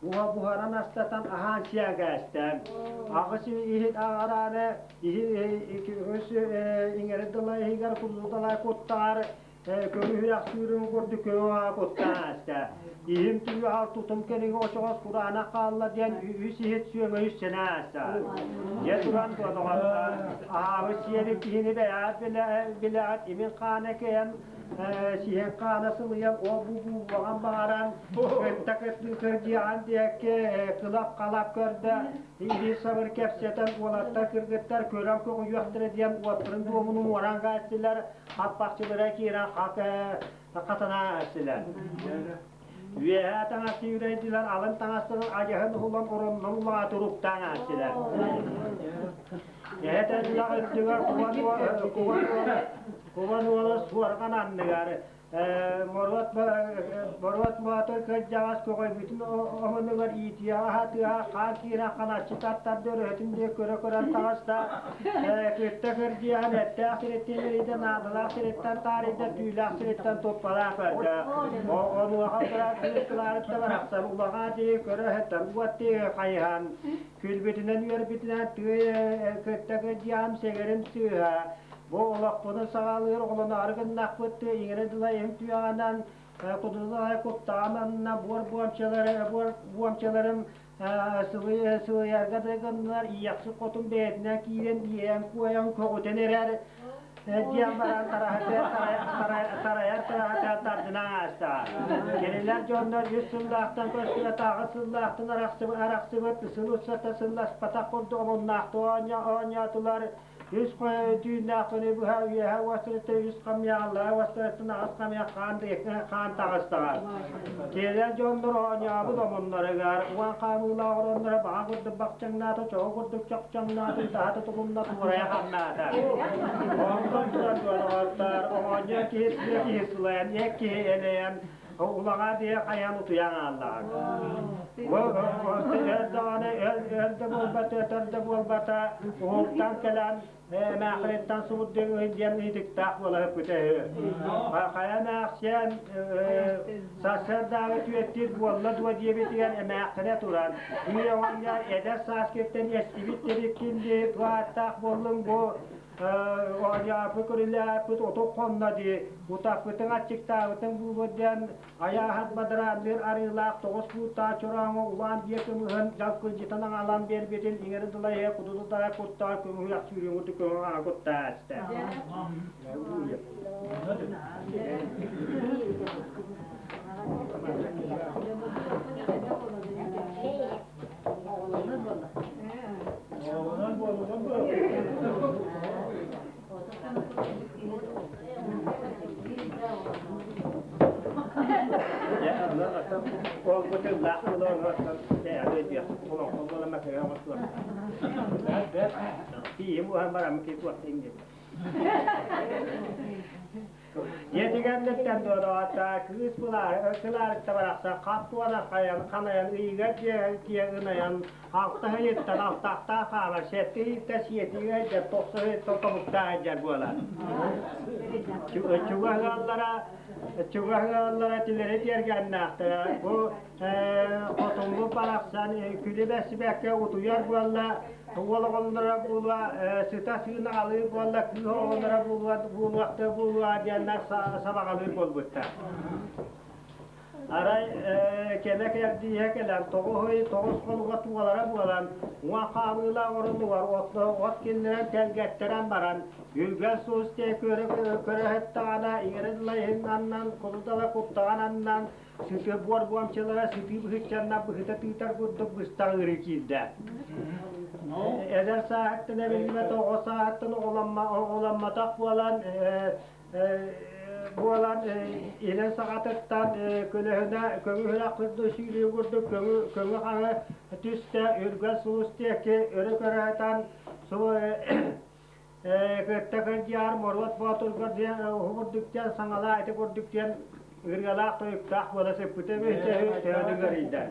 Буһа буһаран астатан аһаан сиэн кээстэ. Аҕыс иһит аҕарааны үс иҥэри дала иһигэр куллуталай куттаҕар көмүһүрэх сүүрүн курдук көҥү куттаан ааста. Иһим түгэҕэр тутум кэриҥэ очоҕос кураанах хаалла диэн үс иһит сүөмэ үс сэнэ ааста. Дьэ туран доҕоттор, аһаабыт сиэбит киһини бэйэҕит билэҕит имин хаана кэйэн сиһин хаана сылыйан ол-бу буолуоҕун баҕаран кытта кырдьыаҕын диэки кылап-халап көрдө илии сабыр кэпсэтэн уолаттар кыргыттар көрөн көҕүйүөхтэрэ диэн уоттарын дуомун уоран гаастилар хаппахчылара киирэн хатана аастилар Үөһээ таҥас үүрэйдилэр, алын таҥастарын адьаһын уһулан ороннор улаҕа туруктаан аастилар. Эһэтэллэх үрдүгэр кубан уола суорҕан анныгар Моруот Моруот Боотур кырдьаҕас көҕөйбүтүн омунугар иитиэҕэ аһатыаҕа хаан киирэн ханаччы таттарды өрөһөтүн диэки көрө-көрөн таҕыста кытта кырдьыаһан эттээх сириттэн эрийдэ наадалаах сириттэн таарыйда түүлээх сириттэн туппалаах көрдө онуоха турар кыыс кылаарытта барахсан улаҕаа диэки көрө сытан уот диэки хайыһан күлбүтүнэн үөрбүтүнэн тыа кытта кырдьыаһым сэгэрим сыыһа бу олохпунун саҕалыыр оҕолоноору гыннахпыт иҥэрэ дыла иһим түөҕэнэн кудулай куттаҕым буор буомчалары буор буомчаларым сылыйарга да гыннар иэхси хотун бэйэтинэн киирэн иэйэн-куойан көҕүтэн эрэр диэн баран тарайар тараһата тардынан ааста. Кинилэр дьоннор үс сыллаахтан көстүбэтааҕы сыллаахтан арахсыбыт сыл устата сылласпатах курдук омуннаахтык оонньоотулар. Үс түүннээх күнү быһа үөһэ уостарыттан үс хамыйаҕаллара уостарыттан аҕыс хамыйах хаан хаан таҕыстаҕа. Киэлэр дьоннор оонньообут омуннарыгар уон хаамыылаах оронноро баҕа курдук бахчаҥнаата, чоҕу курдук чохчоҥноото, ытаһа тутулунна, туурайа хамнаата. Онтон туран доҕоттор, оҕонньор киһи тыа киһи сылайан, эр киһи элэйэн, улаҕа диэ хайан утуйан хааллаҕа. Өр даҕаны өр да буолбата, өтөр да буолбата, уһуктан кэлэн эмээхириттэн субурдуҥ диэн ыйытыктаах буола сыппыта үһү. Хайа эмээхсиэн сарсыардааҕы түөттүүр буолла дуо диэбитигэр эмээхсинэ туран, үй оҕонньор эдэр сааскыттан эстибит диэбиккин дии, туһааттаах буоллуҥ бу оонньооппут көрүлээппит оту хонно дии, утаппытыҥ аччыктаабытыҥ буолуо диэн Айааһат бадараанныыр арыылаах тоҕус бууттаах чорооҥҥо улаан биэ кымыһын дьалкылдьытан аҥалан биэрбитин иҥэрин тылайыа кутутутара куттаҕа көҥүл сүүрүҥүтү көҥүл аҥа куттаа эстэ. Дьиэтигэрниттэн дуодаҕатта кыыс кылаарыкта барахсан хат туона ханайан ыйыгар дьиэ ынайан алта ыйыттан алтаахтаах хаалар сэттэ ыйытта сиэтигэр дьэ тохсо ыйыттан тобуктаах дьэр буолар чугас ыаллара чугас ыаллара тилэри тиэргэннээхтэрэ бу хотуҥҥу барахсан күлү бэссибэккэ утуйар буолла уол оҕолоро буолуо сыта сыына алыы буолла кыыс оҕолоро буолуо буолуохта буолуо диэннэр сабаҕалыыр буолбуттар Арай кэмэ кэрдииһэ кэлэн тоҕус ый тоҕус хонуга туолара буолан, уҥа хаамыылаах оронугар от киллэрэн тэлгэттэрэн баран, Үргэл суус диэ көрө сыттаҕына, иҥэрин лайыһын аннан, кулутала куттаҕан аннан, сытыы буор буомчалара сытыы быһыччанна быһыта тыытар курдук быстах ыарыы киирдэ. Эдэр сааһыттан эбиллибэт оҕо сааһыттан оҕоламматах буолан буолан илин саҕатыттан көлөһүнэ көҥү курдук сүүрүү курдук көҥү көҥү хаҥы түстэ үргэл сулус диэки өрө көрө сытан кытта кырдьаар Моруот Боотурга диэн уһу курдук диэн саҥалаа ити курдук диэн ырыалаах тойуктаах буола сыппыта төһөнү көрүйдэ.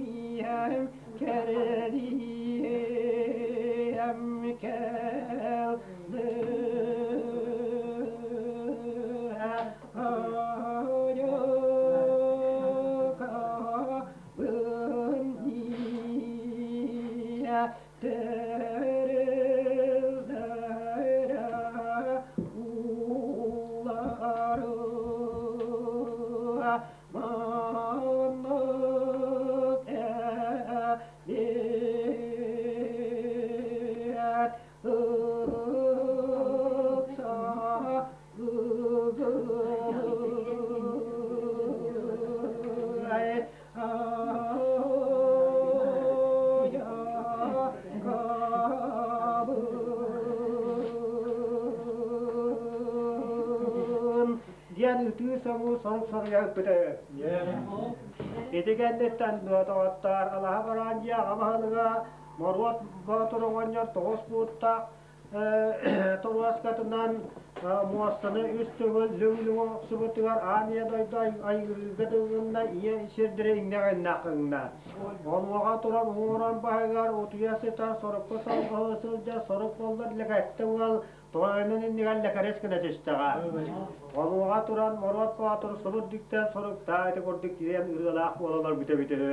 Кэмиэм кэрэлиэм Диэн ытыы соҥуу сорук соруйа ыппыта. Ити кэнниттэн доҕоттоор алаһа бараан дьиэ аҕа баһылыга Моруот Боотур оҕонньор тоҕус бууттаах торуоскатынан муостаны үс төгүл лүҥ-лүҥ охсубутугар аан ийэ дойду айгырыырга дылгынна, ийэ сирдэрэ иҥнэҕиннэх гынна. Онуоха туран уҥуоран баһыгар утуйа сытар сорукка солбуһа сылдьар сорук буоллар лэкэттэ уол тойонун иннигэр лэкэрэс гына түстэҕэ. Онуоха туран Моруот Боотур субу үрдүктэн соруктаах ити курдук киирэн ырыалаах буолалар бүтэ-бүтэ.